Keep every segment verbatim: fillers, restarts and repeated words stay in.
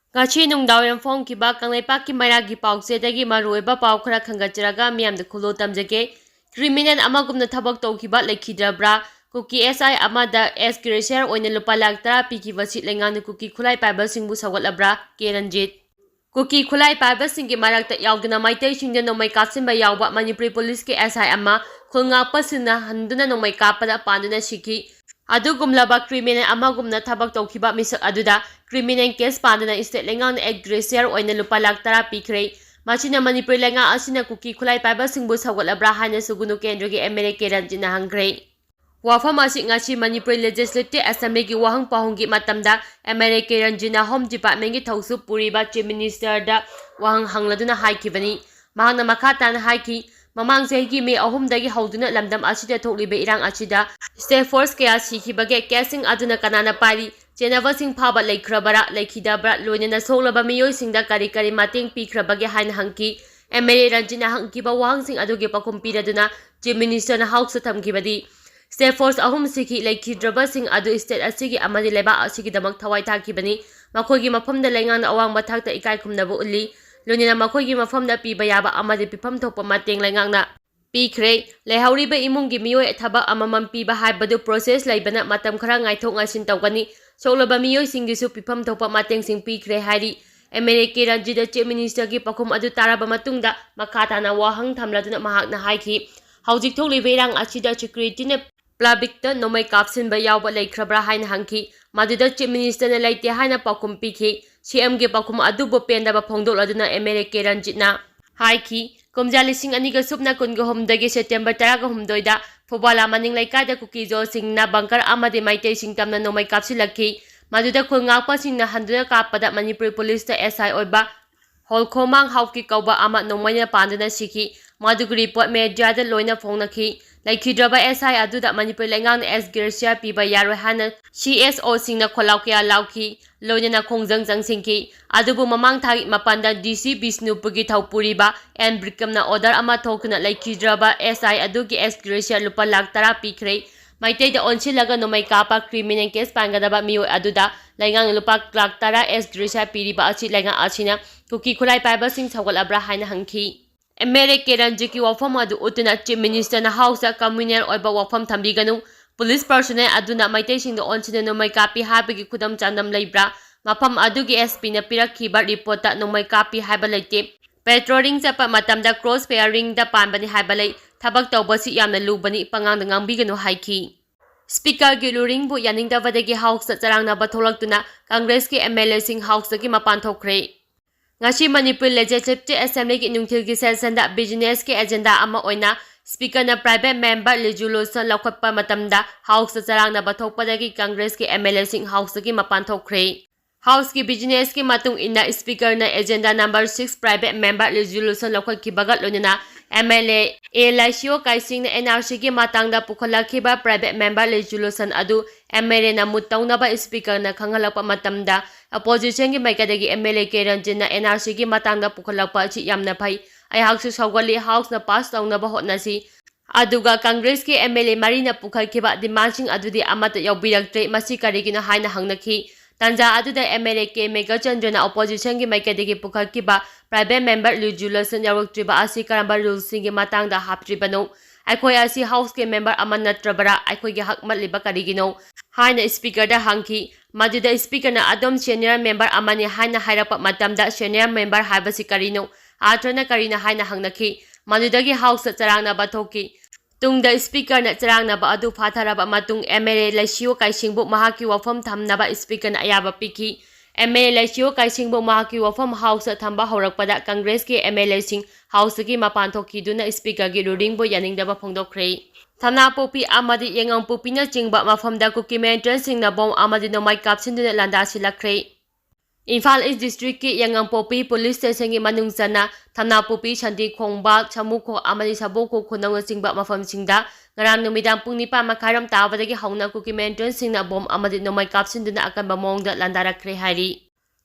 ꯉꯁꯤ ꯅꯨꯡꯗꯥꯡꯋꯥꯏꯔꯝ ꯐꯣꯡꯈꯤꯕ ꯀꯪꯂꯩꯄꯥꯛꯀꯤ ꯃꯩꯔꯥꯒꯤ ꯄꯥꯎꯆꯦꯗꯒꯤ ꯃꯔꯨꯑꯣꯏꯕ ꯄꯥꯎ ꯈꯔ ꯈꯟꯒꯠꯆꯔꯒ ꯃꯤꯌꯥꯝꯗ ꯈꯨꯜꯂꯣ ꯇꯝꯖꯒꯦ꯫ ꯀ꯭ꯔꯤꯃꯤꯅꯦꯜ ꯑꯃꯒꯨꯝꯅ ꯊꯕꯛ ꯇꯧꯈꯤꯕ ꯂꯩꯈꯤꯗ꯭ꯔꯕ꯭ꯔꯥ? ꯀꯨꯀꯤ ꯑꯦꯁ ꯑꯥꯏ ꯑꯃꯗ ꯑꯦꯁ ꯒ꯭ꯔꯦꯁꯤꯌꯔ ꯑꯣꯏꯅ ꯂꯨꯄꯥ ꯂꯥꯈ ꯇꯔꯥ ꯄꯤꯈꯤꯕꯁꯤ ꯂꯩꯉꯥꯛꯅ ꯀꯨꯀꯤ ꯈꯨꯠꯂꯥꯏ ꯄꯥꯏꯕꯁꯤꯡꯕꯨ ꯁꯧꯒꯠꯂꯕ꯭ꯔꯥ? ꯀꯦ ꯔꯟꯖꯤꯠ꯫ ꯀꯨꯀꯤ ꯈꯨꯠꯂꯥꯏ ꯄꯥꯏꯕꯁꯤꯡꯒꯤ ꯃꯔꯛꯇ ꯌꯥꯎꯗꯨꯅ ꯃꯩꯇꯩꯁꯤꯡꯗ ꯅꯣꯡꯃꯩ ꯀꯥꯞꯁꯤꯟꯕ ꯌꯥꯎꯕ ꯃꯅꯤꯄꯨꯔꯤ ꯄꯨꯂꯤꯁꯀꯤ ꯑꯦꯁ ꯑꯥꯏ ꯑꯃ ꯈꯨꯜ ꯉꯥꯛꯄꯁꯤꯡꯅ ꯍꯟꯗꯨꯅ ꯅꯣꯡꯃꯩ ꯀꯥꯞꯄꯗ ꯄꯥꯟꯗꯨꯅ ꯁꯤꯈꯤ꯫ ꯑꯗꯨꯒꯨꯝꯂꯕ ꯀ꯭ꯔꯤꯃꯤꯅꯦꯜ ꯑꯃꯒꯨꯝꯅ ꯊꯕꯛ ꯇꯧꯈꯤꯕ ꯃꯤꯁꯛ ꯑꯗꯨꯗ ꯀ꯭ꯔꯤꯃꯤꯅꯦꯜ ꯀꯦꯁ ꯄꯥꯟꯗꯨꯅ ꯁ꯭ꯇꯦꯠ ꯂꯩꯉꯥꯛꯅ ꯑꯦꯛ ꯒ꯭ꯔꯦꯁꯤꯌꯔ ꯑꯣꯏꯅ ꯂꯨꯄꯥ ꯂꯥꯈ ꯇꯔꯥ ꯄꯤꯈ꯭ꯔꯦ꯫ ꯃꯁꯤꯅ ꯃꯅꯤꯄꯨꯔ ꯂꯩꯉꯥꯛ ꯑꯁꯤꯅ ꯀꯨꯀꯤ ꯈꯨꯠꯂꯥꯏ ꯄꯥꯏꯕꯁꯤꯡꯕꯨ ꯁꯧꯒꯠꯂꯕ꯭ꯔꯥ ꯍꯥꯏꯅ ꯁꯨꯒꯨꯅꯨ ꯀꯦꯟꯗ꯭ꯔꯒꯤ ꯑꯦꯝ ꯑꯦꯜ ꯑꯦ ꯀꯦ ꯔꯟꯖꯤꯠꯅ ꯍꯪꯈ꯭ꯔꯦ꯫ ꯋꯥꯐꯝ ꯑꯁꯤ ꯉꯁꯤ ꯃꯅꯤꯄꯨꯔ ꯂꯦꯖꯤꯁꯂꯦꯇꯤꯚ ꯑꯦꯁꯦꯝꯕ꯭ꯂꯤꯒꯤ ꯋꯥꯍꯪ ꯄꯥꯎꯍꯪꯒꯤ ꯃꯇꯝꯗ ꯑꯦꯝ ꯑꯦꯜ ꯑꯦ ꯀꯦ ꯔꯟꯖꯤꯠꯅ ꯍꯣꯝ ꯗꯤꯄꯥꯔꯠꯃꯦꯟꯒꯤ ꯊꯧꯁꯨ ꯄꯨꯔꯤꯕ ꯆꯤꯐ ꯃꯤꯅꯤꯁꯇꯔꯗ ꯋꯥꯍꯪ ꯍꯪꯂꯗꯨꯅ ꯍꯥꯏꯈꯤꯕꯅꯤ꯫ ꯃꯍꯥꯛꯅ ꯃꯈꯥ ꯇꯥꯅ ꯍꯥꯏꯈꯤ, ꯃꯃꯥꯡ ꯆꯍꯤꯒꯤ ꯃꯦ ꯑꯍꯨꯝꯗꯒꯤ ꯍꯧꯗꯨꯅ ꯂꯝꯗꯝ ꯑꯁꯤꯗ ꯊꯣꯛꯂꯤꯕ ꯏꯔꯥꯡ ꯑꯁꯤꯗ ꯁ꯭ꯇꯦꯠ ꯐꯣꯔꯁ ꯀꯌꯥ ꯁꯤꯈꯤꯕꯒꯦ? ꯀꯦꯁꯁꯤꯡ ꯑꯗꯨꯅ ꯀꯅꯥꯅ ꯄꯥꯏꯔꯤ? ꯆꯦꯟꯅꯕꯁꯤꯡ ꯐꯥꯕ ꯂꯩꯈ꯭ꯔꯕꯔꯥ, ꯂꯩꯈꯤꯗꯕ꯭ꯔꯥ? ꯂꯣꯏꯅꯅ ꯁꯣꯛꯂꯕ ꯃꯤꯑꯣꯏꯁꯤꯡꯗ ꯀꯔꯤ ꯀꯔꯤ ꯃꯇꯦꯡ ꯄꯤꯈ꯭ꯔꯕꯒꯦ ꯍꯥꯏꯅ ꯍꯪꯈꯤ꯫ ꯑꯦꯝ ꯑꯦꯜ ꯑꯦ ꯔꯟꯖꯤꯠꯅ ꯍꯪꯈꯤꯕ ꯋꯥꯍꯪꯁꯤꯡ ꯑꯗꯨꯒꯤ ꯄꯥꯎꯈꯨꯝ ꯄꯤꯔꯗꯨꯅ ꯆꯤꯐ ꯃꯤꯅꯤꯁꯇꯔꯅ ꯍꯥꯎꯁꯇ ꯊꯝꯈꯤꯕꯗꯤ, ꯁ꯭ꯇꯦꯠ ꯐꯣꯔꯁ ꯑꯍꯨꯝ ꯁꯤꯈꯤ꯫ ꯂꯩꯈꯤꯗ꯭ꯔꯕꯁꯤꯡ ꯑꯗꯨ ꯁ꯭ꯇꯦꯠ ꯑꯁꯤꯒꯤ ꯑꯃꯗꯤ ꯂꯩꯕꯥꯛ ꯑꯁꯤꯒꯤꯗꯃꯛ ꯊꯋꯥꯏ ꯊꯥꯈꯤꯕꯅꯤ꯫ ꯃꯈꯣꯏꯒꯤ ꯃꯐꯝꯗ ꯂꯩꯉꯥꯛꯅ ꯑꯋꯥꯡꯕ ꯊꯥꯛꯇ ꯏꯀꯥꯏ ꯈꯨꯝꯅꯕ ꯎꯠꯂꯤ꯫ ꯂꯣꯏꯅꯅ ꯃꯈꯣꯏꯒꯤ ꯃꯐꯝꯗ ꯄꯤꯕ ꯌꯥꯕ ꯑꯃꯗꯤ ꯄꯤꯐꯝ ꯊꯣꯛꯄ ꯃꯇꯦꯡ ꯂꯩꯉꯥꯛꯅ ꯄꯤꯈ꯭ꯔꯦ꯫ ꯂꯩꯍꯧꯔꯤꯕ ꯏꯃꯨꯡꯒꯤ ꯃꯤꯑꯣꯏ ꯊꯕꯛ ꯑꯃꯃꯝ ꯄꯤꯕ ꯍꯥꯏꯕꯗꯨ ꯄ꯭ꯔꯣꯁꯦꯁ ꯂꯩꯕꯅ ꯃꯇꯝ ꯈꯔ ꯉꯥꯏꯊꯣꯛ ꯉꯥꯏꯁꯤꯟ ꯇꯧꯒꯅꯤ꯫ ꯁꯣꯛꯂꯕ ꯃꯤꯑꯣꯏꯁꯤꯡꯒꯤꯁꯨ ꯄꯤꯐꯝ ꯊꯣꯛꯄ ꯃꯇꯦꯡꯁꯤꯡ ꯄꯤꯈ꯭ꯔꯦ ꯍꯥꯏꯔꯤ꯫ ꯑꯦꯝ ꯑꯦꯜ ꯑꯦ ꯀꯦ ꯔꯟꯖꯤꯠꯅ ꯆꯤꯐ ꯃꯤꯅꯤꯁꯇꯔꯒꯤ ꯄꯥꯎꯈꯨꯝ ꯑꯗꯨ ꯇꯥꯔꯕ ꯃꯇꯨꯡꯗ ꯃꯈꯥ ꯇꯥꯅ ꯋꯥꯍꯪ ꯊꯝꯂꯗꯨꯅ ꯃꯍꯥꯛꯅ ꯍꯥꯏꯈꯤ, ꯍꯧꯖꯤꯛ ꯊꯣꯛꯂꯤꯕ ꯏꯔꯥꯡ ꯑꯁꯤꯗ ꯁꯦꯀ꯭ꯌꯨꯔꯤꯇꯤꯅ ꯄꯕ꯭ꯂꯤꯛꯇ ꯅꯣꯡꯃꯩ ꯀꯥꯞꯁꯤꯟꯕ ꯌꯥꯎꯕ ꯂꯩꯈ꯭ꯔꯕ꯭ꯔꯥ ꯍꯥꯏꯅ ꯍꯪꯈꯤ꯫ ꯃꯗꯨꯗ ꯆꯤꯐ ꯃꯤꯅꯤꯁꯇꯔꯅ ꯂꯩꯇꯦ ꯍꯥꯏꯅ ꯄꯥꯎꯈꯨꯝ ꯄꯤꯈꯤ꯫ ꯁꯤ ꯑꯦꯝꯒꯤ ꯄꯥꯎꯈꯨꯝ ꯑꯗꯨꯕꯨ ꯄꯦꯟꯗꯕ ꯐꯣꯡꯗꯣꯛꯂꯗꯨꯅ ꯑꯦꯝ ꯑꯦꯜ ꯑꯦ ꯀꯦ ꯔꯟꯖꯤꯠꯅ ꯍꯥꯏꯈꯤ, ꯀꯨꯝꯖꯥ ꯂꯤꯁꯤꯡ ꯑꯅꯤꯒ ꯁꯨꯞꯅ ꯀꯨꯟꯒ ꯍꯨꯝꯗꯣꯏꯒꯤ ꯁꯦꯞꯇꯦꯝꯕꯔ ꯇꯔꯥꯒ ꯍꯨꯝꯗꯣꯏꯗ ꯐꯨꯕꯥꯂꯥ ꯃꯅꯤꯡ ꯂꯩꯀꯥꯏꯗ ꯀꯨꯀꯤꯖꯣꯁꯤꯡꯅ ꯕꯪꯀꯔ ꯑꯃꯗꯤ ꯃꯩꯇꯩꯁꯤꯡ ꯇꯝꯅ ꯅꯣꯡꯃꯩ ꯀꯥꯞꯁꯤꯜꯂꯛꯈꯤ꯫ ꯃꯗꯨꯗ ꯈꯨꯜ ꯉꯥꯛꯄꯁꯤꯡꯅ ꯍꯟꯗꯨꯅ ꯀꯥꯞꯄꯗ ꯃꯅꯤꯄꯨꯔ ꯄꯨꯂꯤꯁꯇ ꯑꯦꯁ ꯑꯥꯏ ꯑꯣꯏꯕ ꯍꯣꯜꯈꯣꯃꯥꯡ ꯍꯥꯎꯀꯤ ꯀꯧꯕ ꯑꯃ ꯅꯣꯡꯃꯩꯅ ꯄꯥꯟꯗꯨꯅ ꯁꯤꯈꯤ꯫ ꯃꯗꯨꯒꯤ ꯔꯤꯄꯣꯔꯠ ꯃꯦꯗꯤꯌꯥꯗ ꯂꯣꯏꯅ ꯐꯣꯡꯅꯈꯤ꯫ ꯂꯩꯈꯤꯗ꯭ꯔꯕ ꯑꯦꯁ ꯑꯥꯏ ꯑꯗꯨꯗ ꯃꯅꯤꯄꯨꯔ ꯂꯩꯉꯥꯛꯅ ꯑꯦꯁ ꯒ꯭ꯔꯦꯁꯤꯌꯥ ꯄꯤꯕ ꯌꯥꯔꯣꯏ ꯍꯥꯏꯅ ꯁꯤ ꯑꯦꯁ ꯑꯣꯁꯤꯡꯅ ꯈꯣꯜꯂꯥꯎ ꯀꯌꯥ ꯂꯥꯎꯈꯤ, ꯂꯣꯏꯅꯅ ꯈꯣꯡꯖꯪ ꯆꯪꯁꯤꯟꯈꯤ꯫ ꯑꯗꯨꯕꯨ ꯃꯃꯥꯡ ꯊꯥꯒꯤ ꯃꯥꯄꯟꯗ ꯗꯤ ꯁꯤ ꯕꯤꯁꯅꯨꯄꯨꯔꯒꯤ ꯊꯧꯄꯨꯔꯤꯕ ꯑꯦꯟ ꯕ꯭ꯔꯤꯀꯝꯅ ꯑꯣꯔꯗꯔ ꯑꯃ ꯊꯣꯛꯇꯨꯅ ꯂꯩꯈꯤꯗ꯭ꯔꯕ ꯑꯦꯁ ꯑꯥꯏ ꯑꯗꯨꯒꯤ ꯑꯦꯁ ꯒ꯭ꯔꯦꯁꯤꯌꯥ ꯂꯨꯄꯥ ꯂꯥꯈ ꯇꯔꯥ ꯄꯤꯈ꯭ꯔꯦ꯫ ꯃꯩꯇꯩꯗ ꯑꯣꯟꯁꯤꯜꯂꯒ ꯅꯣꯡꯃꯩ ꯀꯥꯞꯄ criminal case ꯄꯥꯟꯒꯗꯕ ꯃꯤꯑꯣꯏ ꯑꯗꯨꯗ ꯂꯩꯉꯥꯛꯅ ꯂꯨꯄꯥ ꯂꯥꯈ ꯇꯔꯥ ꯑꯦꯁ ꯒ꯭ꯔꯦꯁ ꯄꯤꯔꯤꯕ ꯑꯁꯤ ꯂꯩꯉꯥꯛ ꯑꯁꯤꯅ ꯀꯨꯀꯤ ꯈꯨꯠꯂꯥꯏ ꯄꯥꯏꯕꯁꯤꯡ ꯁꯧꯒꯠꯂꯕ꯭ꯔꯥ ꯍꯥꯏꯅ ꯍꯪꯈꯤ꯫ ꯑꯦꯝ ꯑꯦꯜ ꯑꯦ ꯀꯦ ꯔꯟꯖꯤꯠꯀꯤ ꯋꯥꯐꯝ ꯑꯗꯨ ꯎꯠꯇꯨꯅ Chief Minister ꯅ House ꯇ communal ꯑꯣꯏꯕ ꯋꯥꯐꯝ ꯊꯝꯕꯤꯒꯅꯨ, police personnel ꯑꯗꯨꯅ ꯃꯩꯇꯩꯁꯤꯡꯗ ꯑꯣꯟꯁꯤꯟꯅ ꯅꯣꯡꯃꯩ ꯀꯥꯞꯄꯤ ꯍꯥꯏꯕꯒꯤ ꯈꯨꯗꯝ ꯆꯥꯡꯗꯝ ꯂꯩꯕ꯭ꯔꯥ? ꯃꯐꯝ ꯑꯗꯨꯒꯤ ꯑꯦꯁ ꯄꯤ ꯅ ꯄꯤꯔꯛꯈꯤꯕ report ꯇ ꯅꯣꯡꯃꯩ ꯀꯥꯞꯄꯤ ꯍꯥꯏꯕ ꯂꯩꯇꯦ꯫ Patrolling ꯆꯠꯄ ꯃꯇꯝꯗ cross firing ꯗ ꯄꯥꯟꯕꯅꯤ ꯍꯥꯏꯕ ꯂꯩ꯫ ꯊꯕꯛ ꯇꯧꯕꯁꯤ ꯌꯥꯝꯅ ꯂꯨꯕꯅꯤ, ꯄꯉꯥꯡꯗ ꯉꯥꯡꯕꯤꯒꯅꯨ ꯍꯥꯏꯈꯤ꯫ Speaker ꯒꯤ ꯔꯨꯂꯤꯡꯕꯨ ꯌꯥꯅꯤꯡꯗꯕꯗꯒꯤ House ꯇ ꯆꯔꯥꯡꯅꯕ ꯊꯣꯛꯂꯛꯇꯨꯅ Congress ꯀꯤ ꯑꯦꯝ ꯑꯦꯜ ꯑꯦ ꯁꯤꯡ House ꯇꯒꯤ ꯃꯄꯥꯟ ꯊꯣꯛꯈ꯭ꯔꯦ꯫ ꯉꯁꯤ ꯃꯅꯤꯄꯨꯔ Legislative Assembly ꯒꯤ ꯅꯨꯡꯊꯤꯜꯒꯤ session ꯗ business ꯀꯤ agenda ꯑꯃ ꯑꯣꯏꯅ Speaker ꯅ private member resolution ꯂꯧꯈꯠꯄ ꯃꯇꯝꯗ House ꯇ ꯆꯔꯥꯡꯅꯕ ꯊꯣꯛꯄꯗꯒꯤ Congress ꯀꯤ ꯑꯦꯝ ꯑꯦꯜ ꯑꯦ ꯁꯤꯡ House ꯇꯒꯤ ꯃꯄꯥꯟ ꯊꯣꯛꯈ꯭ꯔꯦ꯫ House ꯀꯤ business ꯀꯤ ꯃꯇꯨꯡ ꯏꯟꯅ Speaker ꯅ agenda number six private member resolution ꯂꯧꯈꯠꯈꯤꯕꯒ ꯂꯣꯏꯅꯅ M L A A Laisiyo ꯀꯥꯏꯁꯤꯡꯅ ꯑꯦꯟ ꯑꯥꯔ ꯁꯤ ꯒꯤ ꯃꯇꯥꯡꯗ ꯄꯨꯈꯠꯂꯛꯈꯤꯕ private member resolution ꯑꯗꯨ ꯑꯦꯝ ꯑꯦꯜ ꯑꯦ ꯅ ꯃꯨꯠ ꯇꯧꯅꯕ Speaker ꯅ ꯈꯪꯍꯜꯂꯛꯄ ꯃꯇꯝꯗ, opposition ꯒꯤ ꯃꯥꯏꯀꯩꯗꯒꯤ ꯑꯦꯝ ꯑꯦꯜ ꯑꯦ ꯀꯦ ꯔꯟꯖꯤꯠꯅ ꯑꯦꯟ ꯑꯥꯔ ꯁꯤ ꯒꯤ ꯃꯇꯥꯡꯗ ꯄꯨꯈꯠꯂꯛꯄ ꯑꯁꯤ ꯌꯥꯝꯅ ꯐꯩ, ꯑꯩꯍꯥꯛꯁꯨ ꯁꯧꯒꯠꯂꯤ, House ꯅ pass ꯇꯧꯅꯕ ꯍꯣꯠꯅꯁꯤ꯫ ꯑꯗꯨꯒ Congress ꯀꯤ ꯑꯦꯝ ꯑꯦꯜ ꯑꯦ ꯃꯔꯤꯅ ꯄꯨꯈꯠꯈꯤꯕ demand ꯁꯤꯡ ꯑꯗꯨꯗꯤ ꯑꯃꯠꯇ ꯌꯥꯎꯕꯤꯔꯛꯇ꯭ꯔꯦ, ꯃꯁꯤ ꯀꯔꯤꯒꯤꯅꯣ ꯍꯥꯏꯅ ꯍꯪꯅꯈꯤ꯫ ꯇꯥꯟꯖꯥ ꯑꯗꯨꯗ ꯑꯦꯝ ꯑꯦꯜ ꯑꯦ ꯀꯦ ꯃꯦꯘꯆꯟꯗ꯭ꯔꯅ opposition ꯒꯤ ꯃꯥꯏꯀꯩꯗꯒꯤ ꯄꯨꯈꯠꯈꯤꯕ private member resolution ꯌꯥꯎꯔꯛꯇ꯭ꯔꯤꯕ ꯑꯁꯤ ꯀꯔꯝꯕ rule ꯁꯤꯡꯒꯤ ꯃꯇꯥꯡꯗ ꯍꯥꯞꯇ꯭ꯔꯤꯕꯅꯣ? ꯑꯩꯈꯣꯏ ꯑꯁꯤ House ꯀꯤ member ꯑꯃ ꯅꯠꯇ꯭ꯔꯕꯔꯥ? ꯑꯩꯈꯣꯏꯒꯤ ꯍꯛ ꯃꯠꯂꯤꯕ ꯀꯔꯤꯒꯤꯅꯣ? ꯍꯥꯏꯅ Speaker ꯗ ꯍꯪꯈꯤ꯫ ꯃꯗꯨꯗ Speaker ꯅ ꯑꯗꯣꯝ senior member ꯑꯃꯅꯤ ꯍꯥꯏꯅ ꯍꯥꯏꯔꯛꯄ ꯃꯇꯝꯗ senior member ꯍꯥꯏꯕꯁꯤ ꯀꯔꯤꯅꯣ? ꯑꯥꯔꯊꯅ ꯀꯔꯤꯅꯣ ꯍꯥꯏꯅ ꯍꯪꯅꯈꯤ꯫ ꯃꯗꯨꯗꯒꯤ House ꯇ ꯆꯔꯥꯡꯅꯕ ꯊꯣꯛꯈꯤ꯫ ꯇꯨꯡꯗ Speaker ꯅ ꯆꯔꯥꯡꯅꯕ ꯑꯗꯨ ꯐꯥꯊꯔꯕ ꯃꯇꯨꯡ, ꯑꯦꯝ ꯑꯦꯜ ꯑꯦ ꯂꯩꯁꯤꯌꯣ ꯀꯥꯏꯁꯤꯡꯕꯨ ꯃꯍꯥꯛꯀꯤ ꯋꯥꯐꯝ ꯊꯝꯅꯕ Speaker ꯅ ꯑꯌꯥꯕ ꯄꯤꯈꯤ꯫ ꯑꯦꯝ ꯑꯦꯜ ꯑꯦ ꯂꯩꯁꯤꯌꯣ ꯀꯥꯏꯁꯤꯡꯕꯨ ꯃꯍꯥꯛꯀꯤ ꯋꯥꯐꯝ House ꯇ ꯊꯝꯕ ꯍꯧꯔꯛꯄꯗ Congress ꯀꯤ ꯑꯦꯝ ꯑꯦꯜ ꯑꯦ ꯁꯤꯡ House ꯇꯒꯤ ꯃꯄꯥꯟ ꯊꯣꯛꯈꯤꯗꯨꯅ Speaker ꯒꯤ ruling ꯕꯨ ꯌꯥꯅꯤꯡꯗꯕ ꯐꯣꯡꯗꯣꯛꯈ꯭ꯔꯦ꯫ ꯊꯝꯅꯥꯄꯣꯛꯄꯤ ꯑꯃꯗꯤ ꯌꯥꯏꯉꯪꯄꯣꯛꯄꯤꯅꯆꯤꯡꯕ ꯃꯐꯝꯗ ꯀꯨꯀꯤ militant ꯁꯤꯡꯅ bomb ꯑꯃꯗꯤ ꯅꯣꯡꯃꯩ ꯀꯥꯞꯁꯤꯟꯗꯨꯅ ꯂꯥꯟꯗꯥꯁꯤꯜꯂꯛꯈ꯭ꯔꯦ꯫ ꯏꯝꯐꯥꯜ East District ꯀꯤ ꯌꯥꯏꯉꯪꯄꯣꯛꯄꯤ Police Station ꯒꯤ ꯃꯅꯨꯡ ꯆꯟꯅ ꯊꯝꯅꯥꯄꯣꯛꯄꯤ, ꯁꯟꯗꯤ ꯈꯣꯡꯕꯥꯜ, ꯁꯃꯨꯈꯣꯛ ꯑꯃꯗꯤ ꯁꯕꯣꯈꯣꯛ ꯈꯨꯅꯧꯅꯆꯤꯡꯕ ꯃꯐꯝꯁꯤꯡꯗ ꯉꯔꯥꯡ ꯅꯨꯃꯤꯗꯥꯡ ꯄꯨꯡ ꯅꯤꯄꯥꯟ ꯃꯈꯥꯏꯔꯣꯝ ꯇꯥꯕꯗꯒꯤ ꯍꯧꯅ ꯀꯨꯀꯤ militant ꯁꯤꯡꯅ bomb ꯑꯃꯗꯤ ꯅꯣꯡꯃꯩ ꯀꯥꯞꯁꯤꯟꯗꯨꯅ ꯑꯀꯟꯕ ꯃꯑꯣꯡꯗ ꯂꯥꯟꯗꯥꯔꯛꯈ꯭ꯔꯦ ꯍꯥꯏꯔꯤ꯫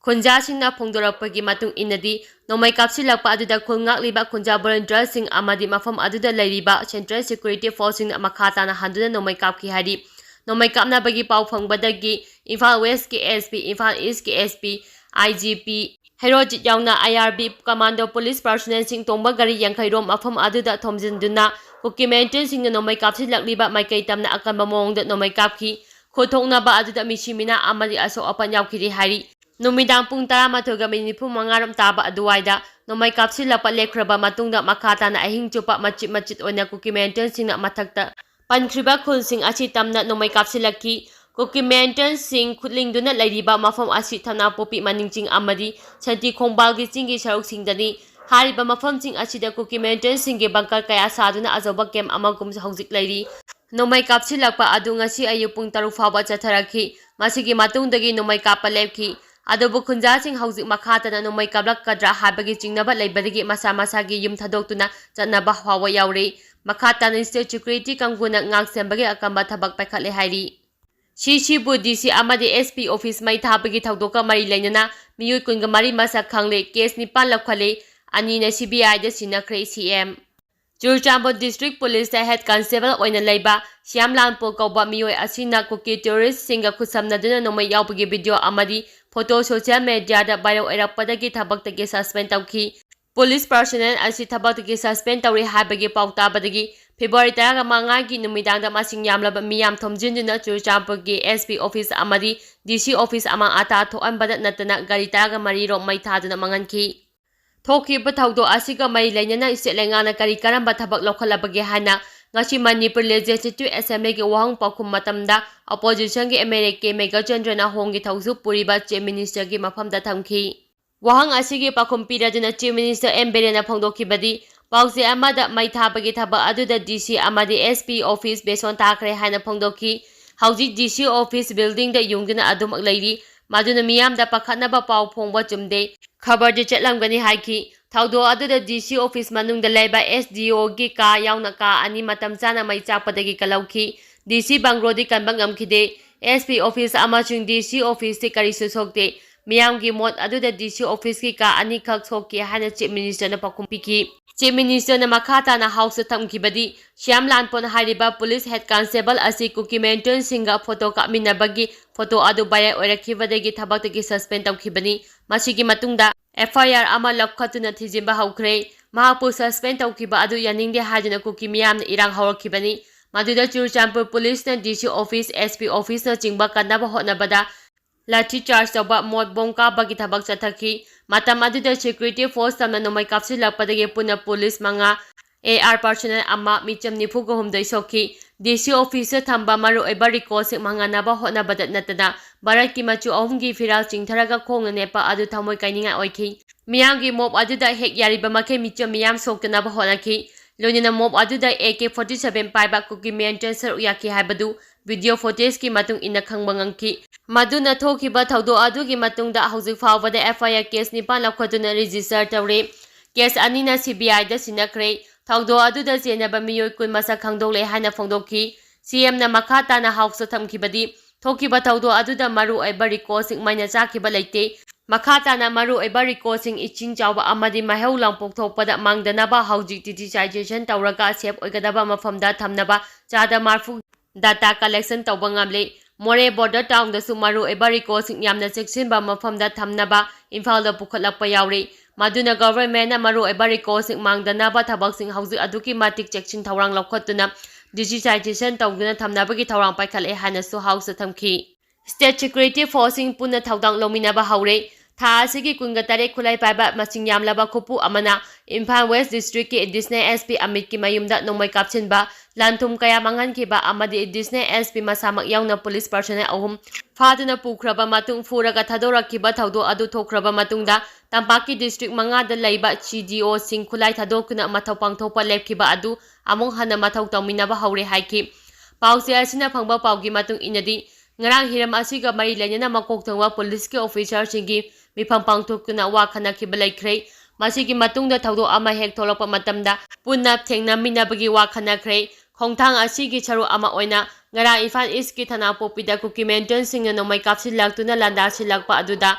ꯈꯨꯟꯖꯥꯁꯤꯡꯅ ꯐꯣꯡꯗꯣꯔꯛꯄꯒꯤ ꯃꯇꯨꯡ ꯏꯟꯅꯗꯤ, ꯅꯣꯡꯃꯩ ꯀꯥꯞꯁꯤꯜꯂꯛꯄ ꯑꯗꯨꯗ ꯈꯨꯜ ꯉꯥꯛꯂꯤꯕ ꯈꯨꯟꯖꯥ volunteerꯁꯤꯡ ꯑꯃꯗꯤ ꯃꯐꯝ ꯑꯗꯨꯗ ꯂꯩꯔꯤꯕ Central Security Forceꯁꯤꯡꯅ ꯃꯈꯥ ꯇꯥꯅ ꯍꯟꯗꯨꯅ ꯅꯣꯡꯃꯩ ꯀꯥꯞꯈꯤ ꯍꯥꯏꯔꯤ꯫ ꯅꯣꯡꯃꯩ ꯀꯥꯞꯅꯕꯒꯤ ꯄꯥꯎ ꯐꯪꯕꯗꯒꯤ Imphal Westꯀꯤ SP, Imphal Eastꯀꯤ SP, IGP Herojit ꯌꯥꯎꯅ IRB, commando, police personnelꯁꯤꯡ ꯇꯣꯡꯕ ꯒꯥꯔꯤ ꯌꯥꯡꯈꯩ ꯔꯣꯝ ꯃꯐꯝ ꯑꯗꯨꯗ ꯊꯣꯝꯖꯤꯟꯗꯨꯅ ꯀꯨꯀꯤ militantsꯁꯤꯡꯅ ꯅꯣꯡꯃꯩ ꯀꯥꯞꯁꯤꯜꯂꯛꯂꯤꯕ ꯃꯥꯏꯀꯩ ꯇꯝꯅ ꯑꯀꯟꯕ ꯃꯑꯣꯡꯗ ꯅꯣꯡꯃꯩ ꯀꯥꯞꯈꯤ꯫ ꯈꯨꯠ ꯊꯣꯛꯅꯕ ꯑꯗꯨꯗ ꯃꯤꯁꯤ ꯃꯤꯅꯥ ꯑꯃꯗꯤ ꯑꯁꯣꯛ ꯑꯄꯟ ꯌꯥꯎꯈꯤꯗꯦ ꯍꯥꯏꯔꯤ꯫ ꯅꯨꯃꯤꯗꯥꯡ ꯄꯨꯡ ꯇꯔꯥꯃꯥꯊꯣꯏꯒ ꯃꯤꯅꯤꯠ ꯅꯤꯐꯨ ꯃꯉꯥ ꯔꯣꯝ ꯇꯥꯕ ꯑꯗꯨꯋꯥꯏꯗ ꯅꯣꯡꯃꯩ ꯀꯥꯞꯁꯤꯜꯂꯛꯄ ꯂꯦꯞꯈ꯭ꯔꯕ ꯃꯇꯨꯡꯗ ꯃꯈꯥ ꯇꯥꯅ ꯑꯍꯤꯡ ꯆꯨꯞꯄ ꯃꯆꯤꯠ ꯃꯆꯤꯠ ꯑꯣꯏꯅ ꯀꯨꯀꯤ militantsꯁꯤꯡꯅ ꯃꯊꯛꯇ ꯄꯟꯈ꯭ꯔꯤꯕ ꯈꯨꯜꯁꯤꯡ ꯑꯁꯤ ꯇꯝꯅ ꯅꯣꯡꯃꯩ ꯀꯥꯞꯁꯤꯜꯂꯛꯈꯤ꯫ ꯀꯨꯀꯤ militantsꯁꯤꯡ ꯈꯨꯠꯂꯤꯡꯗꯨꯅ ꯂꯩꯔꯤꯕ ꯃꯐꯝ ꯑꯁꯤ ꯊꯝꯅꯥꯄꯣꯛꯄꯤ ꯃꯅꯤꯡ ꯆꯤꯡ ꯑꯃꯗꯤ ꯁꯟꯇꯤ ꯈꯣꯡꯕꯥꯜꯒꯤ ꯆꯤꯡꯒꯤ ꯁꯔꯨꯛꯁꯤꯡꯗꯅꯤ꯫ ꯍꯥꯏꯔꯤꯕ ꯃꯐꯝꯁꯤꯡ ꯑꯁꯤꯗ ꯀꯨꯀꯤ militantsꯁꯤꯡꯒꯤ bunker ꯀꯌꯥ ꯁꯥꯗꯨꯅ ꯑꯆꯧꯕ camp ꯑꯃꯒꯨꯝ ꯍꯧꯖꯤꯛ ꯂꯩꯔꯤ꯫ ꯅꯣꯡꯃꯩ ꯀꯥꯞꯁꯤꯜꯂꯛꯄ ꯑꯗꯨ ꯉꯁꯤ ꯑꯌꯨꯛ ꯄꯨꯡ ꯇꯔꯨꯛ ꯐꯥꯎꯕ ꯆꯠꯊꯔꯛꯈꯤ꯫ ꯃꯁꯤꯒꯤ ꯃꯇꯨꯡꯗꯒꯤ ꯅꯣꯡꯃꯩ ꯀꯥꯞꯄ ꯂꯦꯞꯈꯤ꯫ ꯑꯗꯨꯕꯨ ꯈꯨꯟꯖꯥꯁꯤꯡ ꯍꯧꯖꯤꯛ ꯃꯈꯥ ꯇꯥꯅ ꯅꯣꯡꯃꯩ ꯀꯥꯞꯂꯛꯀꯗ꯭ꯔꯥ ꯍꯥꯏꯕꯒꯤ ꯆꯤꯡꯅꯕ ꯂꯩꯕꯗꯒꯤ ꯃꯁꯥ ꯃꯁꯥꯒꯤ ꯌꯨꯝ ꯊꯥꯗꯣꯛꯇꯨꯅ ꯆꯠꯅꯕ ꯐꯥꯎꯕ ꯌꯥꯎꯔꯤ꯫ ꯃꯈꯥ ꯇꯥꯅ state security ꯀꯥꯡꯕꯨꯅ ꯉꯥꯛ ꯁꯦꯟꯕꯒꯤ ꯑꯀꯟꯕ ꯊꯕꯛ ꯄꯥꯏꯈꯠꯂꯦ ꯍꯥꯏꯔꯤ꯫ ꯁꯤꯁꯤꯕꯨ DC ꯑꯃꯗꯤ SP office ꯃꯩ ꯊꯥꯕꯒꯤ ꯊꯧꯗꯣꯛꯀ ꯃꯔꯤ ꯂꯩꯅꯅ ꯃꯤꯑꯣꯏ ꯀꯨꯟꯒ ꯃꯔꯤ ꯃꯁꯛ ꯈꯪꯂꯦ, case ꯅꯤꯄꯥꯟ ꯂꯧꯈꯠꯂꯦ, ꯑꯅꯤꯅ CBIꯗ ꯁꯤꯟꯅꯈ꯭ꯔꯦ꯫ CM Churachandpur district policeꯇ head constable ꯑꯣꯏꯅ ꯂꯩꯕ ꯁ꯭ꯌꯥꯝ ꯂꯥꯟꯄꯣ ꯀꯧꯕ ꯃꯤꯑꯣꯏ ꯑꯁꯤꯅ ꯀꯨꯀꯤ terroristꯁꯤꯡꯒ ꯈꯨꯠꯁꯝꯅꯗꯨꯅ ꯅꯣꯡꯃꯩ ꯌꯥꯎꯕꯒꯤ video ꯑꯃꯗꯤ photo social mediaꯗ viral ꯑꯣꯏꯔꯛꯄꯗꯒꯤ ꯊꯕꯛꯇꯒꯤ suspend ꯇꯧꯈꯤ꯫ Police personnel ꯑꯁꯤ ꯊꯕꯛꯇꯒꯤ suspend ꯇꯧꯔꯦ ꯍꯥꯏꯕꯒꯤ ꯄꯥꯎ ꯇꯥꯕꯗꯒꯤ February ꯇꯔꯥꯃꯉꯥꯒꯤ ꯅꯨꯃꯤꯗꯥꯡꯗ ꯃꯁꯤꯡ ꯌꯥꯝꯂꯕ ꯃꯤꯌꯥꯝ ꯊꯣꯝꯖꯤꯟꯗꯨꯅ ꯆꯨꯔꯆꯥꯟꯄꯨꯔꯒꯤ SP office ꯑꯃꯗꯤ DC office ꯑꯃꯥꯡ ꯑꯇꯥ ꯊꯣꯛꯍꯟꯕꯗ ꯅꯠꯇꯅ ꯒꯥꯔꯤ ꯇꯔꯥꯃꯔꯤ ꯔꯣꯝ ꯃꯩ ꯊꯥꯗꯨꯅ ꯃꯥꯡꯍꯟꯈꯤ꯫ ꯊꯣꯛꯈꯤꯕ ꯊꯧꯗꯣꯛ ꯑꯁꯤꯒ ꯃꯔꯤ ꯂꯩꯅꯅ state ꯂꯩꯉꯥꯛꯅ ꯀꯔꯤ ꯀꯔꯝꯕ ꯊꯕꯛ ꯂꯧꯈꯠꯂꯕꯒꯦ ꯍꯥꯏꯅ ꯉꯁꯤ ꯃꯅꯤꯄꯨꯔ Legislative Assemblyꯒꯤ ꯋꯥꯍꯪ ꯄꯥꯎꯈꯨꯝ ꯃꯇꯝꯗ oppositionꯒꯤ MLA ꯀꯦ ꯃꯦꯘꯆꯟꯗ꯭ꯔꯅ ꯍꯣꯡꯒꯤ ꯊꯧꯁꯨ ꯄꯨꯔꯤꯕ Chief Ministerꯒꯤ ꯃꯐꯝꯗ ꯊꯝꯈꯤ꯫ ꯋꯥꯍꯪ ꯑꯁꯤꯒꯤ ꯄꯥꯎꯈꯨꯝ ꯄꯤꯔꯗꯨꯅ Chief Minister ꯑꯦꯝ ꯕꯤꯔꯦꯟꯅ ꯐꯣꯡꯗꯣꯛꯈꯤꯕꯗꯤ, ꯄꯥꯎꯆꯦ ꯑꯃꯗ ꯃꯩ ꯊꯥꯕꯒꯤ ꯊꯕꯛ ꯑꯗꯨꯗ DC ꯑꯃꯗꯤ SP office ꯕꯦꯁꯣꯟ ꯇꯥꯈ꯭ꯔꯦ ꯍꯥꯏꯅ ꯐꯣꯡꯗꯣꯛꯈꯤ꯫ ꯍꯧꯖꯤꯛ DC office buildingꯗ ꯌꯨꯡꯗꯨꯅ ꯑꯗꯨꯃꯛ ꯂꯩꯔꯤ꯫ ꯃꯗꯨꯅ ꯃꯤꯌꯥꯝꯗ ꯄꯥꯈꯠꯅꯕ ꯄꯥꯎ ꯐꯣꯡꯕ ꯆꯨꯝꯗꯦ꯫ ꯈꯕꯔꯗꯤ ꯆꯠꯂꯝꯒꯅꯤ ꯍꯥꯏꯈꯤ꯫ ꯊꯧꯗꯣꯛ ꯑꯗꯨꯗ DC office ꯃꯅꯨꯡꯗ ꯂꯩꯕ SDOꯒꯤ ꯀꯥ ꯌꯥꯎꯅ ꯀꯥ ꯑꯅꯤ ꯃꯇꯝ ꯆꯥꯅ ꯃꯩ ꯆꯥꯛꯄꯗꯒꯤ ꯀꯜꯍꯧꯈꯤ꯫ DC ꯕꯪꯒ꯭ꯂꯣꯗꯤ ꯀꯟꯕ ꯉꯝꯈꯤꯗꯦ꯫ SP office ꯑꯃꯁꯨꯡ DC officeꯇꯤ ꯀꯔꯤꯁꯨ ꯁꯣꯛꯇꯦ꯫ ꯃꯤꯌꯥꯝꯒꯤ ꯃꯣꯠ ꯑꯗꯨꯗ D C officeꯀꯤ ꯀꯥ ꯑꯅꯤꯈꯛ ꯁꯣꯛꯈꯤ ꯍꯥꯏꯅ Chief Ministerꯅ ꯄꯥꯎꯈꯨꯝ ꯄꯤꯈꯤ꯫ Chief Ministerꯅ ꯃꯈꯥ ꯇꯥꯅ Houseꯇ ꯊꯝꯈꯤꯕꯗꯤ, ꯁ꯭ꯌꯥꯝ ꯂꯥꯟꯄꯣꯟ ꯍꯥꯏꯔꯤꯕ police head constable ꯑꯁꯤ ꯀꯨꯀꯤ militantꯁꯤꯡꯒ photo ꯀꯥꯞꯃꯤꯟꯅꯕꯒꯤ photo ꯑꯗꯨ viral ꯑꯣꯏꯔꯛꯈꯤꯕꯗꯒꯤ ꯊꯕꯛꯇꯒꯤ suspend ꯇꯧꯈꯤꯕꯅꯤ꯫ ꯃꯁꯤꯒꯤ ꯃꯇꯨꯡꯗ F I R ꯑꯃ ꯂꯧꯈꯠꯇꯨꯅ ꯊꯤꯖꯤꯟꯕ ꯍꯧꯈ꯭ꯔꯦ꯫ ꯃꯍꯥꯛꯄꯨ suspend ꯇꯧꯈꯤꯕ ꯑꯗꯨ ꯌꯥꯅꯤꯡꯗꯦ ꯍꯥꯏꯗꯨꯅ ꯀꯨꯀꯤ ꯃꯤꯌꯥꯝꯅ ꯏꯔꯥꯡ ꯍꯧꯔꯛꯈꯤꯕꯅꯤ꯫ ꯃꯗꯨꯗ Churachandpur policeꯅ D C office, S P officeꯅꯆꯤꯡꯕ ꯀꯟꯅꯕ ꯍꯣꯠꯅꯕꯗ ꯂꯥꯊꯤ charge ꯇꯧꯕ, ꯃꯣꯠ ꯕꯣꯝ ꯀꯥꯞꯄꯒꯤ ꯊꯕꯛ ꯆꯠꯊꯈꯤ꯫ ꯃꯇꯝ ꯑꯗꯨꯗ security force ꯇꯝꯅ ꯅꯣꯡꯃꯩ ꯀꯥꯞꯁꯤꯜꯂꯛꯄꯗꯒꯤ ꯄꯨꯟꯅ police ꯃꯉꯥ, A R personnel ꯑꯃ, ꯃꯤꯆꯝ ꯅꯤꯐꯨꯒ ꯍꯨꯝꯗꯣꯏ ꯁꯣꯛꯈꯤ꯫ D C officeꯇ ꯊꯝꯕ ꯃꯔꯨꯑꯣꯏꯕ recordꯁꯤꯡ ꯃꯥꯡꯍꯟꯅꯕ ꯍꯣꯠꯅꯕꯗ ꯅꯠꯇꯅ ꯚꯥꯔꯠꯀꯤ ꯃꯆꯨ ꯑꯍꯨꯝꯒꯤ ꯐꯤꯔꯥꯜ ꯆꯤꯡꯊꯔꯒ ꯈꯣꯡꯅ ꯅꯦꯠꯄ ꯑꯗꯨ ꯊꯃꯣꯏ ꯀꯥꯏꯅꯤꯡꯉꯥꯏ ꯑꯣꯏꯈꯤ꯫ ꯃꯤꯌꯥꯝꯒꯤ mob ꯑꯗꯨꯗ ꯍꯦꯛ ꯌꯥꯔꯤꯕ ꯃꯈꯩ ꯃꯤꯆꯝ ꯃꯤꯌꯥꯝ ꯁꯣꯛꯇꯅꯕ ꯍꯣꯠꯅꯈꯤ꯫ ꯂꯣꯏꯅꯅ mob ꯑꯗꯨꯗ A K forty seven ꯄꯥꯏꯕ ꯀꯨꯀꯤ militant ꯁꯔꯨꯛ ꯌꯥꯈꯤ ꯍꯥꯏꯕꯗꯨ video footageꯀꯤ ꯃꯇꯨꯡ ꯏꯟꯅ ꯈꯪꯕ ꯉꯝꯈꯤ꯫ ꯃꯗꯨꯅ ꯊꯣꯛꯈꯤꯕ ꯊꯧꯗꯣꯛ ꯑꯗꯨꯒꯤ ꯃꯇꯨꯡꯗ ꯍꯧꯖꯤꯛ ꯐꯥꯎꯕꯗ F I R case ꯅꯤꯄꯥꯟ ꯂꯧꯈꯠꯇꯨꯅ register ꯇꯧꯔꯦ꯫ Case ꯑꯅꯤꯅ C B Iꯗ ꯁꯤꯟꯅꯈ꯭ꯔꯦ꯫ ꯊꯧꯗꯣꯛ ꯑꯗꯨꯗ ꯆꯦꯟꯅꯕ ꯃꯤꯑꯣꯏ ꯀꯨꯟ ꯃꯁꯛ ꯈꯪꯗꯣꯛꯂꯦ ꯍꯥꯏꯅ ꯐꯣꯡꯗꯣꯛꯈꯤ꯫ C Mꯅ ꯃꯈꯥ ꯇꯥꯅ Houseꯇ ꯊꯝꯈꯤꯕꯗꯤ, ꯊꯣꯛꯈꯤꯕ ꯊꯧꯗꯣꯛ ꯑꯗꯨꯗ ꯃꯔꯨꯑꯣꯏꯕ recordꯁꯤꯡ ꯃꯩꯅ ꯆꯥꯛꯈꯤꯕ ꯂꯩꯇꯦ꯫ ꯃꯈꯥ ꯇꯥꯅ ꯃꯔꯨꯑꯣꯏꯕ recordꯁꯤꯡ ꯏꯁꯤꯡ ꯆꯥꯎꯕ ꯑꯃꯗꯤ ꯃꯩꯍꯧ ꯂꯥꯡꯄꯣꯛ ꯊꯣꯛꯄꯗ ꯃꯥꯡꯗꯅꯕ ꯍꯧꯖꯤꯛ digitization ꯇꯧꯔꯒ safe ꯑꯣꯏꯒꯗꯕ ꯃꯐꯝꯗ ꯊꯝꯅꯕ ꯆꯥꯗ ꯃꯔꯐꯨ data collection ꯇꯧꯕ ꯉꯝꯂꯦ꯫ ꯃꯣꯔꯦ border townꯗꯁꯨ ꯃꯔꯨꯑꯣꯏꯕ recordꯁꯤꯡ ꯌꯥꯝꯅ ꯆꯦꯛꯁꯤꯟꯕ ꯃꯐꯝꯗ ꯊꯝꯅꯕ ꯏꯝꯐꯥꯜꯗ ꯄꯨꯈꯠꯂꯛꯄ ꯌꯥꯎꯔꯤ꯫ ꯃꯗꯨꯅ governmentꯅ ꯃꯔꯨꯑꯣꯏꯕ recordꯁꯤꯡ ꯃꯥꯡꯗꯅꯕ ꯊꯕꯛꯁꯤꯡ ꯍꯧꯖꯤꯛ ꯑꯗꯨꯛꯀꯤ ꯃꯇꯤꯛ ꯆꯦꯛꯁꯤꯟ ꯊꯧꯔꯥꯡ ꯂꯧꯈꯠꯇꯨꯅ digitization ꯇꯧꯗꯨꯅ ꯊꯝꯅꯕꯒꯤ ꯊꯧꯔꯥꯡ ꯄꯥꯏꯈꯠꯂꯦ ꯍꯥꯏꯅꯁꯨ Houseꯇ ꯊꯝꯈꯤ꯫ State security forceꯁꯤꯡ ꯄꯨꯟꯅ ꯊꯧꯗꯥꯡ ꯂꯧꯃꯤꯟꯅꯕ ꯍꯧꯔꯦ꯫ ꯊꯥ ꯑꯁꯤꯒꯤ ꯀꯨꯟꯒ ꯇꯔꯦꯠ ꯈꯨꯠꯂꯥꯏ ꯄꯥꯏꯕ ꯃꯁꯤꯡ ꯌꯥꯝꯂꯕ ꯈꯨꯄꯨ ꯑꯃꯅ Imphal West Districtꯀꯤ Additional S P ꯑꯃꯤꯠꯀꯤ ꯃꯌꯨꯝꯗ ꯅꯣꯡꯃꯩ ꯀꯥꯞꯁꯤꯟꯕ, ꯂꯟ ꯊꯨꯝ ꯀꯌꯥ ꯃꯥꯡꯍꯟꯈꯤꯕ ꯑꯃꯗꯤ Additional S P ꯃꯁꯥꯃꯛ ꯌꯥꯎꯅ police personnel ꯑꯍꯨꯝ ꯐꯥꯗꯨꯅ ꯄꯨꯈ꯭ꯔꯕ ꯃꯇꯨꯡ ꯐꯨꯔꯒ ꯊꯥꯗꯣꯔꯛꯈꯤꯕ ꯊꯧꯗꯣꯛ ꯑꯗꯨ ꯊꯣꯛꯈ꯭ꯔꯕ ꯃꯇꯨꯡꯗ ꯇꯝꯄꯥꯛꯀꯤ district ꯃꯉꯥꯗ ꯂꯩꯕ C D Oꯁꯤꯡ ꯈꯨꯠꯂꯥꯏ ꯊꯥꯗꯣꯛꯇꯨꯅ ꯃꯊꯧ ꯄꯥꯡꯊꯣꯛꯄ ꯂꯦꯞꯈꯤꯕ ꯑꯗꯨ ꯑꯃꯨꯛ ꯍꯟꯅ ꯃꯊꯧ ꯇꯧꯃꯤꯟꯅꯕ ꯍꯧꯔꯦ ꯍꯥꯏꯈꯤ꯫ ꯄꯥꯎꯆꯦ ꯑꯁꯤꯅ ꯐꯪꯕ ꯄꯥꯎꯒꯤ ꯃꯇꯨꯡ ꯏꯟꯅꯗꯤ, ꯉꯔꯥꯡ ꯍꯤꯔꯝ ꯑꯁꯤꯒ ꯃꯔꯤ ꯂꯩꯅꯅ ꯃꯀꯣꯛ ꯊꯣꯡꯕ policeꯀꯤ officerꯁꯤꯡꯒꯤ ꯃꯤꯐꯝ ꯄꯥꯡꯊꯣꯛꯇꯨꯅ ꯋꯥ ꯈꯟꯅꯈꯤꯕ ꯂꯩꯈ꯭ꯔꯦ꯫ ꯃꯁꯤꯒꯤ ꯃꯇꯨꯡꯗ ꯊꯧꯗꯣꯛ ꯑꯃ ꯍꯦꯛ ꯊꯣꯛꯂꯛꯄ ꯃꯇꯝꯗ ꯄꯨꯟꯅ ꯊꯦꯡꯅꯃꯤꯟꯅꯕꯒꯤ ꯋꯥ ꯈꯟꯅꯈ꯭ꯔꯦ꯫ ꯈꯣꯡꯊꯥꯡ ꯑꯁꯤꯒꯤ ꯁꯔꯨꯛ ꯑꯃ ꯑꯣꯏꯅ ꯉꯔꯥꯡ ꯏꯝꯐꯥꯜ Eastꯀꯤ ꯊꯅꯥꯄꯣꯛꯄꯤꯗ ꯀꯨꯀꯤ militantꯁꯤꯡꯅ ꯅꯣꯡꯃꯩ ꯀꯥꯞꯁꯤꯜꯂꯛꯇꯨꯅ ꯂꯥꯟꯗꯥꯁꯤꯜꯂꯛꯄ ꯑꯗꯨꯗ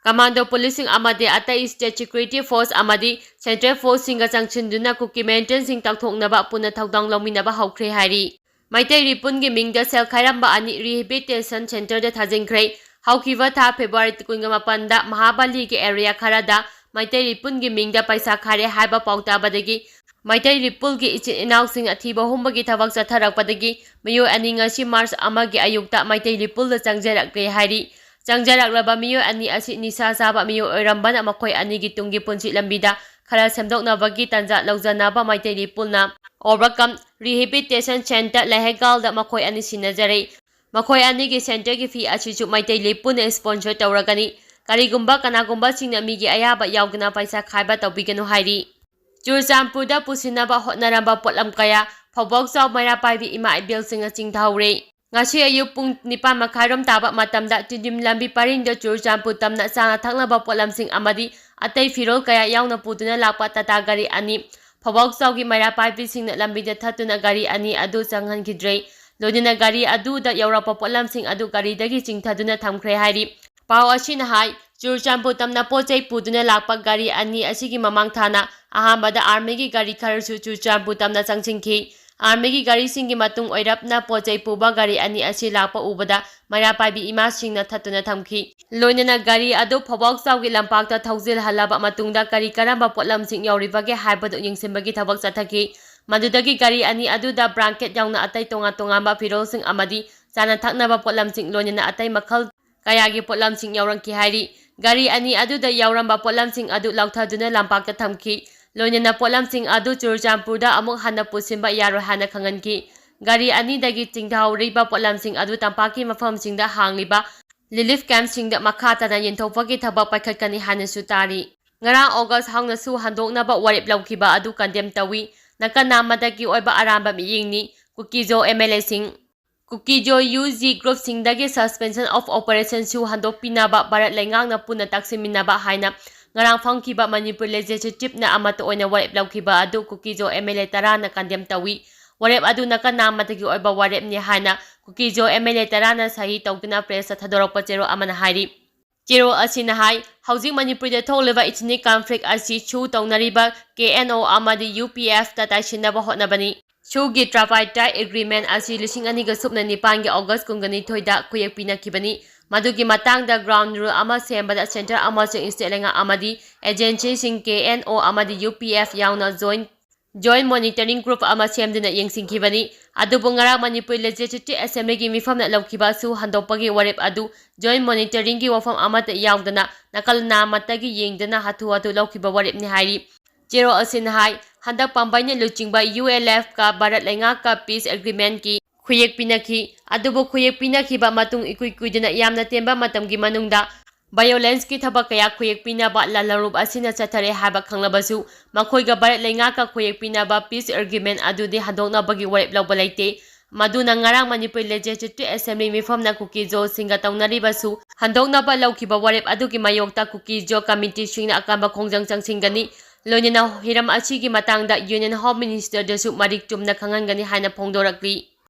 ꯀꯃꯥꯟꯗꯣ ꯄꯨꯂꯤꯁꯁꯤꯡ ꯑꯃꯗꯤ ꯑꯇꯩ state security force ꯑꯃꯗꯤ central forceꯁꯤꯡꯒ ꯆꯪꯁꯤꯟꯗꯨꯅ ꯀꯨꯀꯤ militantsꯁꯤꯡ ꯇꯥꯛꯊꯣꯛꯅꯕ ꯄꯨꯟꯅ ꯊꯧꯗꯥꯡ ꯂꯧꯃꯤꯟꯅꯕ ꯍꯧꯈ꯭ꯔꯦ ꯍꯥꯏꯔꯤ꯫ ꯃꯩꯇꯩ ꯔꯤꯄꯨꯟꯒꯤ ꯃꯤꯡꯗ ꯁꯦꯜ ꯈꯥꯏꯔꯝꯕ ꯑꯅꯤ rehabilitation centreꯗ ꯊꯥꯖꯤꯟꯈ꯭ꯔꯦ꯫ ꯍꯧꯈꯤꯕ ꯊꯥ February ꯀꯨꯟꯃꯥꯄꯟꯗ ꯃꯍꯥꯕꯂꯤꯒꯤ area ꯈꯔꯗ ꯃꯩꯇꯩ ꯔꯤꯄꯨꯟꯒꯤ ꯃꯤꯡꯗ ꯄꯩꯁꯥ ꯈꯥꯏꯔꯦ ꯍꯥꯏꯕ ꯄꯥꯎ ꯇꯥꯕꯗꯒꯤ ꯃꯩꯇꯩ ꯔꯤꯄꯨꯜꯒꯤ ꯏꯆꯤꯟ ꯏꯅꯥꯎꯁꯤꯡ ꯑꯊꯤꯕ ꯍꯨꯝꯕꯒꯤ ꯊꯕꯛ ꯆꯠꯊꯔꯛꯄꯗꯒꯤ ꯃꯤꯑꯣꯏ ꯑꯅꯤ ꯉꯁꯤ March ꯑꯃꯒꯤ ꯑꯌꯨꯛꯇ ꯃꯩꯇꯩ ꯔꯤꯄꯨꯜꯗ ꯆꯪꯖꯔꯛꯂꯦ ꯍꯥꯏꯔꯤ꯫ ꯆꯪꯖꯔꯛꯂꯕ ꯃꯤꯑꯣꯏ ꯑꯅꯤ ꯑꯁꯤ ꯅꯤꯁꯥ ꯆꯥꯕ ꯃꯤꯑꯣꯏ ꯑꯣꯏꯔꯝꯕꯅ ꯃꯈꯣꯏ ꯑꯅꯤꯒꯤ ꯇꯨꯡꯒꯤ ꯄꯨꯟꯁꯤ ꯂꯝꯕꯤꯗ ꯈꯔ ꯁꯦꯝꯗꯣꯛꯅꯕꯒꯤ ꯇꯥꯟꯖꯥ ꯂꯧꯖꯅꯕ ꯃꯩꯇꯩ ꯔꯤꯄꯨꯜꯅ Overcome Rehabilitation Centre ꯂꯩꯍꯩꯒꯥꯜꯗ ꯃꯈꯣꯏ ꯑꯅꯤ ꯁꯤꯟꯅꯖꯔꯦ꯫ ꯃꯈꯣꯏ ꯑꯅꯤꯒꯤ centreꯒꯤ fee ꯑꯁꯤꯁꯨ ꯃꯩꯇꯩ ꯔꯤꯄꯨꯜꯅ sponsor ꯇꯧꯔꯒꯅꯤ꯫ ꯀꯔꯤꯒꯨꯝꯕ ꯀꯅꯥꯒꯨꯝꯕꯁꯤꯡꯅ ꯃꯤꯒꯤ ꯑꯌꯥꯕ ꯌꯥꯎꯗꯅ ꯄꯩꯁꯥ ꯈꯥꯏꯕ ꯇꯧꯕꯤꯒꯅꯨ ꯍꯥꯏꯔꯤ꯫ ꯆꯨꯔꯆꯥꯟꯄꯨꯔꯗ ꯄꯨꯁꯤꯟꯅꯕ ꯍꯣꯠꯅꯔꯝꯕ ꯄꯣꯠꯂꯝ ꯀꯌꯥ ꯐꯧꯕꯥꯛ ꯆꯥꯎ ꯃꯩꯔꯥ ꯄꯥꯏꯕꯤ ꯏꯃꯥ ꯏꯕꯦꯜꯁꯤꯡꯅ ꯆꯤꯡꯊꯍꯧꯔꯦ꯫ ꯉꯁꯤ ꯑꯌꯨꯛ ꯄꯨꯡ ꯅꯤꯄꯥꯟ ꯃꯈꯥꯏꯔꯣꯝ ꯇꯥꯕ ꯃꯇꯝꯗ ꯇꯤꯗꯤꯝ ꯂꯝꯕꯤ ꯄꯔꯤꯡꯗ ꯆꯨꯔꯆꯥꯟꯄꯨꯔ ꯇꯝꯅ ꯆꯥꯅ ꯊꯛꯅꯕ ꯄꯣꯠꯂꯝꯁꯤꯡ ꯑꯃꯗꯤ ꯑꯇꯩ ꯐꯤꯔꯣꯜ ꯀꯌꯥ ꯌꯥꯎꯅ ꯄꯨꯗꯨꯅ ꯂꯥꯛꯄ ꯇꯥꯇꯥ ꯒꯥꯔꯤ ꯑꯅꯤ ꯐꯧꯕꯥꯛ ꯆꯥꯎꯒꯤ ꯃꯩꯔꯥ ꯄꯥꯏꯕꯤꯁꯤꯡꯅ ꯂꯝꯕꯤꯗ ꯊꯠꯇꯨꯅ ꯒꯥꯔꯤ ꯑꯅꯤ ꯑꯗꯨ ꯆꯪꯍꯟꯈꯤꯗ꯭ꯔꯦ꯫ ꯂꯣꯏꯅꯅ ꯒꯥꯔꯤ ꯑꯗꯨꯗ ꯌꯧꯔꯛꯄ ꯄꯣꯠꯂꯝꯁꯤꯡ ꯑꯗꯨ ꯒꯥꯔꯤꯗꯒꯤ ꯆꯤꯡꯊꯗꯨꯅ ꯊꯝꯈ꯭ꯔꯦ ꯍꯥꯏꯔꯤ꯫ ꯄꯥꯎ ꯑꯁꯤꯅ ꯍꯥꯏ, ꯆꯨꯔꯆꯥꯟꯄꯨꯔ ꯇꯝꯅ ꯄꯣꯠ ꯆꯩ ꯄꯨꯗꯨꯅ ꯂꯥꯛꯄ ꯒꯥꯔꯤ ꯑꯅꯤ ꯑꯁꯤꯒꯤ ꯃꯃꯥꯡ ꯊꯥꯅ ꯑꯍꯥꯟꯕꯗ ꯑꯥꯔꯃꯤꯒꯤ ꯒꯥꯔꯤ ꯈꯔꯁꯨ ꯆꯨꯔꯆꯥꯟꯄꯨꯔ ꯇꯝꯅ ꯆꯪꯁꯤꯟꯈꯤ꯫ ꯑꯥꯔꯃꯤꯒꯤ ꯒꯥꯔꯤꯁꯤꯡꯒꯤ ꯃꯇꯨꯡ ꯑꯣꯏꯔꯞꯅ ꯄꯣꯠ ꯆꯩ ꯄꯨꯕ ꯒꯥꯔꯤ ꯑꯅꯤ ꯑꯁꯤ ꯂꯥꯛꯄ ꯎꯕꯗ ꯃꯩꯔꯥ ꯄꯥꯏꯕꯤ ꯏꯃꯥꯁꯤꯡꯅ ꯊꯠꯇꯨꯅ ꯊꯝꯈꯤ꯫ ꯂꯣꯏꯅꯅ ꯒꯥꯔꯤ ꯑꯗꯨ ꯐꯧꯕꯥꯛ ꯆꯥꯎꯒꯤ ꯂꯝꯄꯥꯛꯇ ꯊꯧꯖꯤꯜꯍꯜꯂꯕ ꯃꯇꯨꯡꯗ ꯀꯔꯤ ꯀꯔꯝꯕ ꯄꯣꯠꯂꯝꯁꯤꯡ ꯌꯧꯔꯤꯕꯒꯦ ꯍꯥꯏꯕꯗꯨ ꯌꯦꯡꯁꯤꯟꯕꯒꯤ ꯊꯕꯛ ꯆꯠꯊꯈꯤ꯫ ꯃꯗꯨꯗꯒꯤ ꯒꯥꯔꯤ ꯑꯅꯤ ꯑꯗꯨꯗ blanket ꯌꯥꯎꯅ ꯑꯇꯩ ꯇꯣꯉꯥꯟ ꯇꯣꯉꯥꯟꯕ ꯐꯤꯔꯣꯜꯁꯤꯡ ꯑꯃꯗꯤ ꯆꯥꯅ ꯊꯛꯅꯕ ꯄꯣꯠꯂꯝꯁꯤꯡ, ꯂꯣꯏꯅꯅ ꯑꯇꯩ ꯃꯈꯜ ꯀꯌꯥꯒꯤ ꯄꯣꯠꯂꯝꯁꯤꯡ ꯌꯥꯎꯔꯝꯈꯤ ꯍꯥꯏꯔꯤ꯫ ꯒꯥꯔꯤ ꯑꯅꯤ ꯑꯗꯨꯗ ꯌꯥꯎꯔꯝꯕ ꯄꯣꯠꯂꯝꯁꯤꯡ ꯑꯗꯨ ꯂꯧꯊꯗꯨꯅ ꯂꯝꯄꯥꯛꯇ ꯊꯝꯈꯤ꯫ ꯂꯣꯏꯅꯅ ꯄꯣꯠꯂꯝꯁꯤꯡ ꯑꯗꯨ ꯆꯨꯔꯆꯥꯟꯄꯨꯔꯗ ꯑꯃꯨꯛ ꯍꯟꯅ ꯄꯨꯁꯤꯟꯕ ꯌꯥꯔꯣꯏ ꯍꯥꯏꯅ ꯈꯪꯍꯟꯈꯤ꯫ ꯒꯥꯔꯤ ꯑꯅꯤꯗꯒꯤ ꯆꯤꯡꯊꯍꯧꯔꯤꯕ ꯄꯣꯠꯂꯝꯁꯤꯡ ꯑꯗꯨ ꯇꯝꯄꯥꯛꯀꯤ ꯃꯐꯝꯁꯤꯡꯗ ꯍꯥꯡꯂꯤꯕ relief campꯁꯤꯡꯗ ꯃꯈꯥ ꯇꯥꯅ ꯌꯦꯟꯊꯣꯛꯄꯒꯤ ꯊꯕꯛ ꯄꯥꯏꯈꯠꯀꯅꯤ ꯍꯥꯏꯅꯁꯨ ꯇꯥꯔꯤ꯫ ꯉꯔꯥꯡ August ꯍꯧꯅ ꯁꯨ ꯍꯟꯗꯣꯛꯅꯕ ꯋꯥꯔꯦꯞ ꯂꯧꯈꯤꯕ ꯑꯗꯨ condemn ꯇꯧꯏ꯫ ꯅꯥꯀꯟ ꯅꯥꯝꯃꯗꯒꯤ ꯑꯣꯏꯕ ꯑꯔꯥꯟꯕ ꯃꯤꯠꯌꯦꯡꯅꯤ꯫ ꯀꯨꯀꯤꯖꯣ MLAꯁꯤꯡ꯫ ꯀꯨꯀꯤꯖꯣ UG groupꯁꯤꯡꯗꯒꯤ suspension of operationꯁꯨ ꯍꯟꯗꯣꯛꯄꯤꯅꯕ ꯚꯥꯔꯠ ꯂꯩꯉꯥꯛꯅ ꯄꯨꯟꯅ ꯇꯥꯛꯁꯤꯟꯃꯤꯟꯅꯕ ꯍꯥꯏꯅ ꯉꯔꯥꯡ ꯐꯝꯈꯤꯕ ꯃꯅꯤꯄꯨꯔ legislativeꯅ ꯑꯃꯠꯇ ꯑꯣꯏꯅ ꯋꯥꯔꯦꯞ ꯂꯧꯈꯤꯕ ꯑꯗꯨ ꯀꯨꯀꯤꯖꯣ MLA ꯇꯔꯥꯅ condemn ꯇꯧꯏ꯫ ꯋꯥꯔꯦꯞ ꯑꯗꯨ ꯅꯥꯀꯟ ꯅꯥꯝꯃꯗꯒꯤ ꯑꯣꯏꯕ ꯋꯥꯔꯦꯞꯅꯤ ꯍꯥꯏꯅ ꯀꯨꯀꯤꯖꯣ MLA ꯇꯔꯥꯅ ꯁꯍꯤ ꯇꯧꯗꯨꯅ pressꯇ ꯊꯥꯗꯣꯔꯛꯄ ꯆꯦꯔꯣꯜ ꯑꯃꯅ ꯍꯥꯏꯔꯤ꯫ ꯆꯦꯔꯣꯜ ꯑꯁꯤꯅ ꯍꯥꯏ, ꯍꯧꯖꯤꯛ ꯃꯅꯤꯄꯨꯔꯗ ꯊꯣꯛꯂꯤꯕ ethnic conflict ꯑꯁꯤ ꯁꯨ ꯇꯧꯅꯔꯤꯕ ꯀꯦ ꯑꯦꯟ ꯑꯣ ꯑꯃꯗꯤ ꯌꯨ ꯄꯤ ꯑꯦꯐꯇ ꯇꯥꯏꯁꯤꯟꯅꯕ ꯍꯣꯠꯅꯕꯅꯤ꯫ ꯁꯨꯒꯤ tripartite agreement ꯑꯁꯤ ꯂꯤꯁꯤꯡ ꯑꯅꯤꯒ ꯁꯨꯞꯅ ꯅꯤꯄꯥꯟꯒꯤ ꯑꯣꯒꯁ ꯀꯨꯟꯒ ꯅꯤꯊꯣꯏꯗ ꯈꯨꯌꯦꯛ ꯄꯤꯅꯈꯤꯕꯅꯤ꯫ ꯃꯗꯨꯒꯤ ꯃꯇꯥꯡꯗ ground rule ꯑꯃ ꯁꯦꯝꯕꯗ centre ꯑꯃꯁꯨꯡ state ꯂꯩꯉꯥꯛ ꯑꯃꯗꯤ agencyꯁꯤꯡ ꯀꯦ ꯑꯦꯟ ꯑꯣ ꯑꯃꯗꯤ ꯌꯨ ꯄꯤ ꯑꯦꯐ ꯌꯥꯎꯅ joint, joint monitoring group ꯑꯃ ꯁꯦꯝꯗꯨꯅ ꯌꯦꯡꯁꯤꯟꯈꯤꯕꯅꯤ꯫ ꯑꯗꯨꯕꯨ ꯉꯔꯥꯡ ꯃꯅꯤꯄꯨꯔ Legislative Assemblyꯒꯤ ꯃꯤꯐꯝꯅ ꯂꯧꯈꯤꯕ ꯁꯨ ꯍꯟꯗꯣꯛꯄꯒꯤ ꯋꯥꯔꯦꯞ ꯑꯗꯨ joint monitoringꯒꯤ ꯋꯥꯐꯝ ꯑꯃꯠꯇ ꯌꯥꯎꯗꯅ ꯅꯥꯀꯜ ꯅꯥꯝꯃꯇꯒꯤ ꯌꯦꯡꯗꯅ ꯍꯥꯊꯨ ꯍꯥꯊꯨ ꯂꯧꯈꯤꯕ ꯋꯥꯔꯦꯞꯅꯤ ꯍꯥꯏꯔꯤ꯫ ꯆꯦꯔꯣꯜ ꯑꯁꯤꯅ ꯍꯥꯏ, ꯍꯟꯗꯛ ꯄꯥꯝꯕꯩꯅ ꯂꯨꯆꯤꯡꯕ ꯌꯨ ꯑꯦꯜ ꯑꯦꯐꯀ ꯚꯥꯔꯠ ꯂꯩꯉꯥꯛꯀ peace agreementꯀꯤ ꯈꯨꯌꯦꯛ ꯄꯤꯅꯈꯤ꯫ ꯑꯗꯨꯕꯨ ꯈꯨꯌꯦꯛ ꯄꯤꯅꯈꯤꯕ ꯃꯇꯨꯡ ꯏꯀꯨꯏ ꯀꯨꯏꯗꯅ ꯌꯥꯝꯅ ꯇꯦꯟꯕ ꯃꯇꯝꯒꯤ ꯃꯅꯨꯡꯗ violenceꯀꯤ ꯊꯕꯛ ꯀꯌꯥ ꯈꯨꯌꯦꯛ ꯄꯤꯅꯕ ꯂꯥꯜꯍꯧꯔꯨꯞ ꯑꯁꯤꯅ ꯆꯠꯊꯔꯦ ꯍꯥꯏꯕ ꯈꯪꯂꯕꯁꯨ, ꯃꯈꯣꯏꯒ ꯚꯥꯔꯠ ꯂꯩꯉꯥꯛꯀ ꯈꯨꯌꯦꯛ ꯄꯤꯅꯕ peace agreement ꯑꯗꯨꯗꯤ ꯍꯟꯗꯣꯛꯅꯕꯒꯤ ꯋꯥꯔꯦꯞ ꯂꯧꯕ ꯂꯩꯇꯦ꯫ ꯃꯗꯨꯅ ꯉꯔꯥꯡ ꯃꯅꯤꯄꯨꯔ Legislative Assembly ꯃꯤꯐꯝꯅ ꯀꯨꯀꯤ ꯖꯣꯁꯤꯡꯒ ꯇꯧꯅꯔꯤꯕꯁꯨ ꯍꯟꯗꯣꯛꯅꯕ ꯂꯧꯈꯤꯕ ꯋꯥꯔꯦꯞ ꯑꯗꯨꯒꯤ ꯃꯥꯌꯣꯛꯇ ꯀꯨꯀꯤ ꯖꯣ committeeꯁꯤꯡꯅ ꯑꯀꯟꯕ ꯈꯣꯡꯖꯪ ꯆꯪꯁꯤꯟꯒꯅꯤ꯫ ꯂꯣꯏꯅꯅ ꯍꯤꯔꯝ ꯑꯁꯤꯒꯤ ꯃꯇꯥꯡꯗ Union Home Ministerꯗꯁꯨ ꯃꯔꯤꯛ ꯆꯨꯝꯅ ꯈꯪꯍꯟꯒꯅꯤ ꯍꯥꯏꯅ ꯐꯣꯡꯗꯣꯔꯛꯂꯤ꯫